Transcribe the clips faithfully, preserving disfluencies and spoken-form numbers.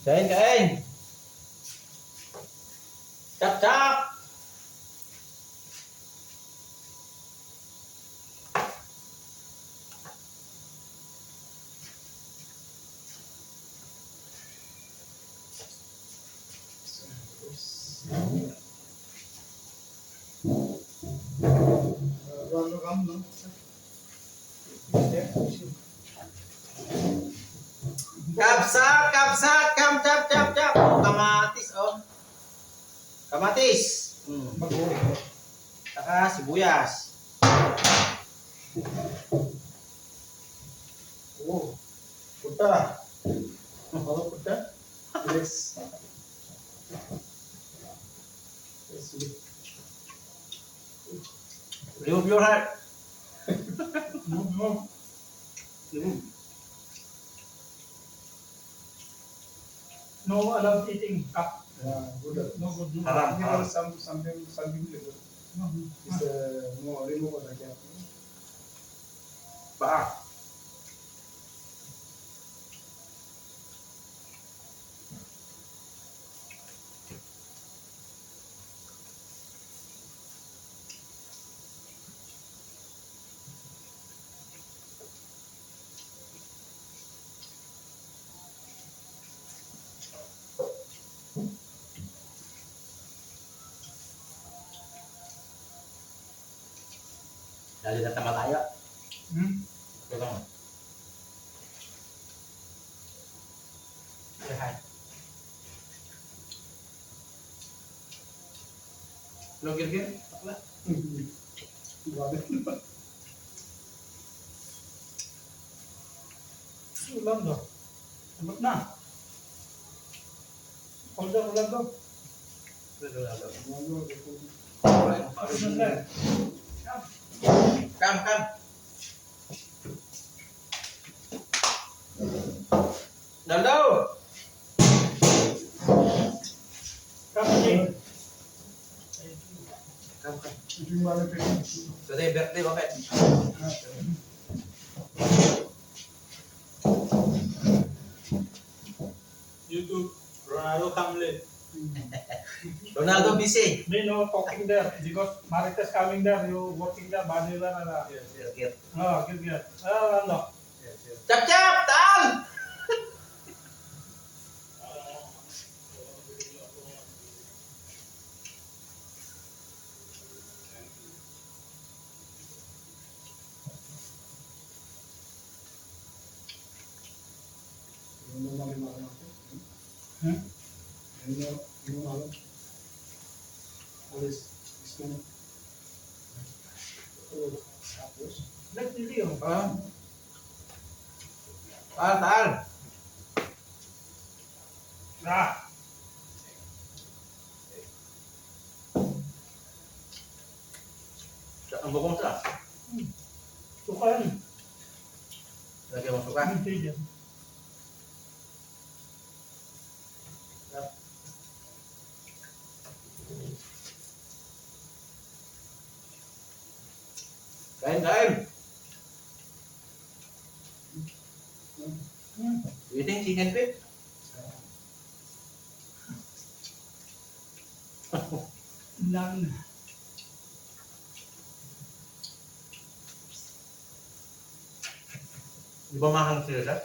Kain, kain. Chop, chop. Kabsat, kabsat, kam, chop, chop, chop. Oh, kamatis, oh. Kamatis. Hmm. Saka sibuyas. Oh, puta. Ano puta? Yes. Yes, yes. Remove your heart. Remove, remove. Remove. No allowed eating cup. Yeah, good. No good, no good. Haram, haram. Some, something, something like that. No, no. It's, uh, no, remove the cap. Ba. Dali na ta malayo. Hmm? Ito lang. Say hi. Hello, Girgir. Bakla. Grabe. Ulan daw. Abot na. Order ulan daw. Order ulan daw. Order ulan daw. Come, come. Dalaw! Kapatid. Today birthday ko, Pet. YouTube, Ronaldo Camlet. Ronaldo busy. May no talking there because Marites coming there, you working there, body there, ala. Yes, yes. Yes. Oh, good, good. Ah, ano? Yes, yes. Chap, chap, tal! Ano, ano, ano, ano? Hmm? Ano, ano, ano? Alis, alis ka na. Oh, tapos? Nagpili, oh. Ah. Taal, taal. Ah. Ang bukong sa? Hmm. Suka yan. Lagyan mo suka? Hmm, sige. Kain, kain. Eating chicken feet. Nang. Di ba mahang sila, sir?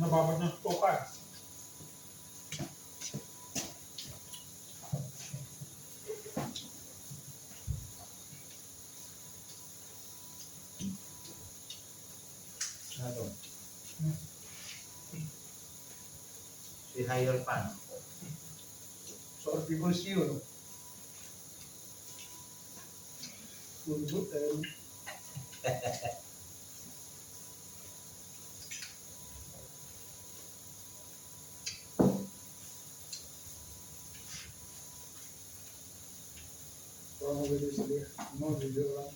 Nababad ng suka. Ano? Si Higher Pan. So, people see you, no? Pundot, eh. Parang video sila. Ano, video lang.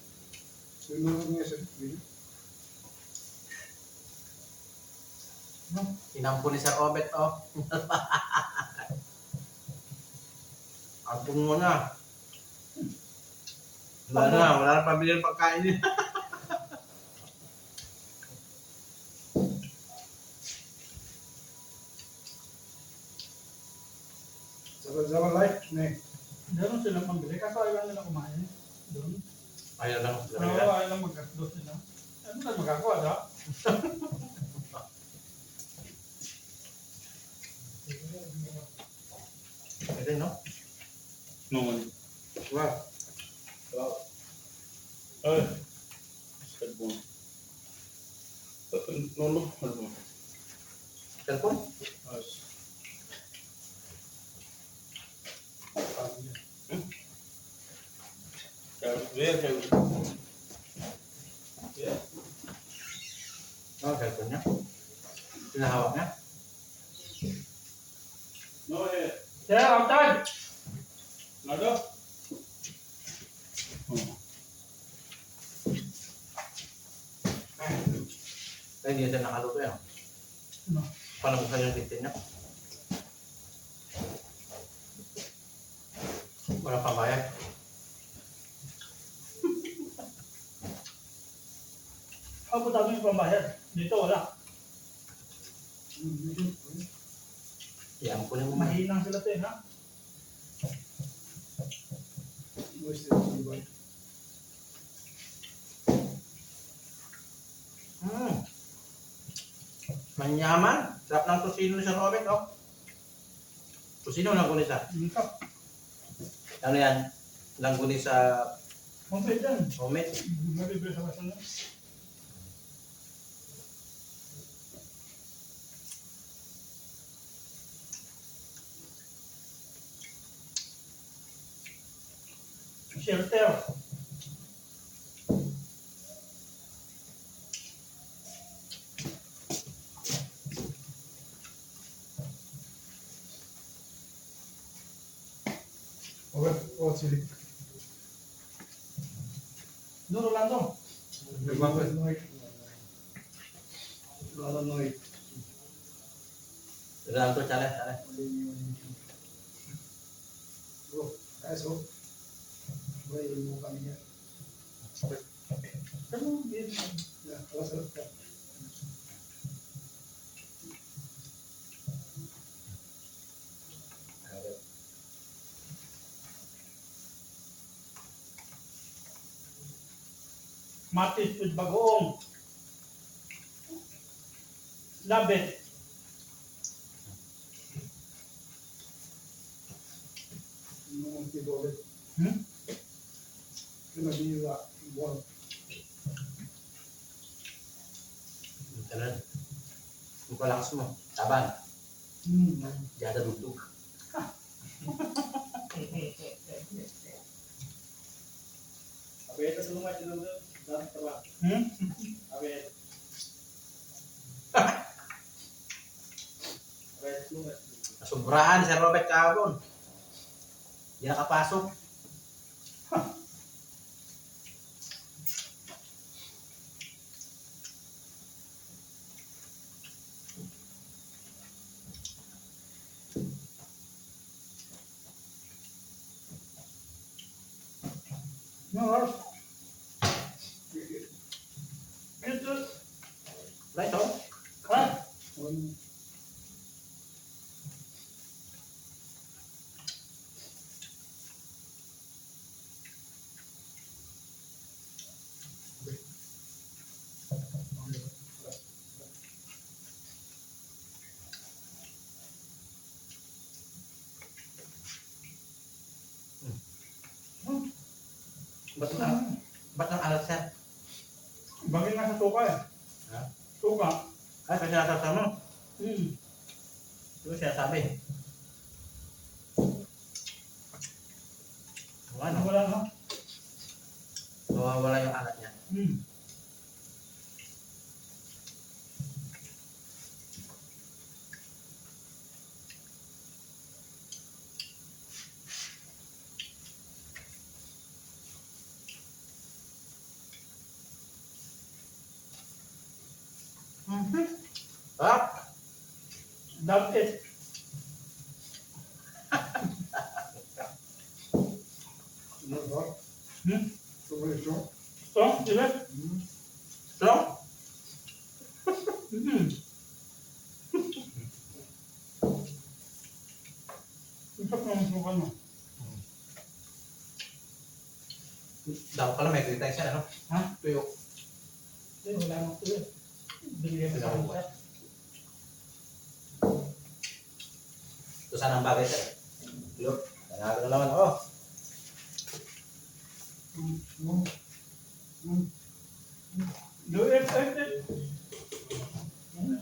Sinunod niya sa video. No? Inampo ni Sir Obet, oh. Ampon mo na. Wala na, wala na pambili ng pagkain niya. Sabay-sabay, like, ne. Doon sila pambili, kaso ayaw lang nila kumain. Doon. Ayaw lang sila. Oo, ayaw lang magkatlo sila. Ano na magagawa, da? Pwede, no? No, man. Wow. Wow. Ay. Cellphone. No, no. Ano ba? Cellphone? Yes. Hmm? Cellphone, yeah, cellphone. Yeah. Oh, cellphone niya. Pinahawak niya. No, eh. Sir, outside! Nado? Oh. Ay, hindi siya nakaluto yan. Ano? Paano ko sa'yo ang titin niya? Wala pambayad. Ako, dami yung pambayad. Dito, wala. Yan, kunin mo. Mahinang sila to eh, ha? Mm. Manyaman. Sarap ng tocino ni Sir Robert, oh. Tocino, langgunisa. Ang sarap. Ano yan? Langgunisa. Homemade yan. Homemade. Malibre sa kasal na. Shelter. Okay, oh, sige. No, Rolando. Nagmamahal. Rolando, Noy. Rolando, tsale, tsale. Oh, ayos, oh. Boy, mo kami niya. Ano, yun? Yeah, what's up? Matis with bagoong. Love it. Hmm? Tanan. Ang palakas mo. Taban. Hmm. Yada dugdug. Abet, tulungan, tulungan. Dami ka ba? Hmm? Abet. Abet, tulungan. Nasobrahan si Robert kahapon. Di nakapasok. No, Lars. Ito. Right, oh. Ha? Hmm. Ba't na, ba't nang alat, sir? Bagay nga sa suka eh. Ha? Suka. Ay, kasi nasa mo. Hmm. Yung sinasabi. Ano? Wala, no? Nawawala yung alat niya. Hmm. Mhm. Ah. That's it. Ano ba? Hmm? Ito? Ito? Sila? Hmm. Ito? Hmm. Ang sarap ng suka, no? Dapat pala may gritay siya, ano? Ha? Tuyo. Hindi, wala nang tuyo. Binigyan ko sa kanila. Ito sana ang bagay, sir. Hello? Nanalo na naman ako. Mm, mm, mm. Do it, it, it. Mm.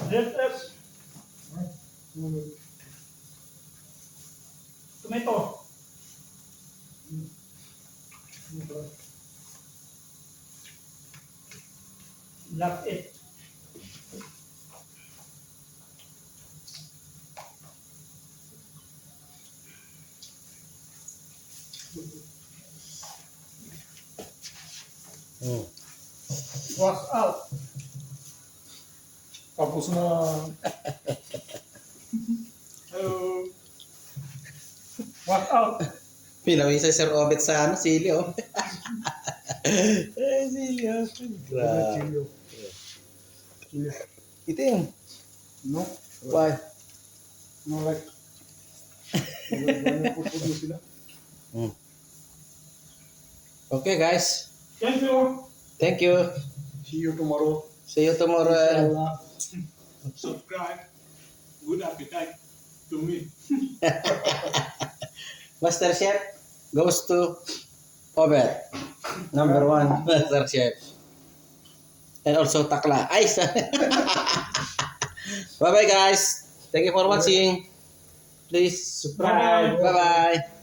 Yes, yes. Mm. Tomato. Mm. Love it. Hmm. Wash out. Tapos na. Hello. Wash out. Pinawisa si Sir Obet sa ano, sili, oh. Eh, sili, oh. Grabe. Sili, oh. Sili. Itim. No? Why? No, like, wala, wala po po sila. Hmm. Okay, guys. Thank you. Thank you. See you tomorrow. See you tomorrow. Inshallah. Subscribe. Good appetite to me. Master Chef goes to Obet. Number one, Master Chef. And also Takla. Ay, sa- Bye-bye, guys. Thank you for watching. Please subscribe. Bye. Bye-bye.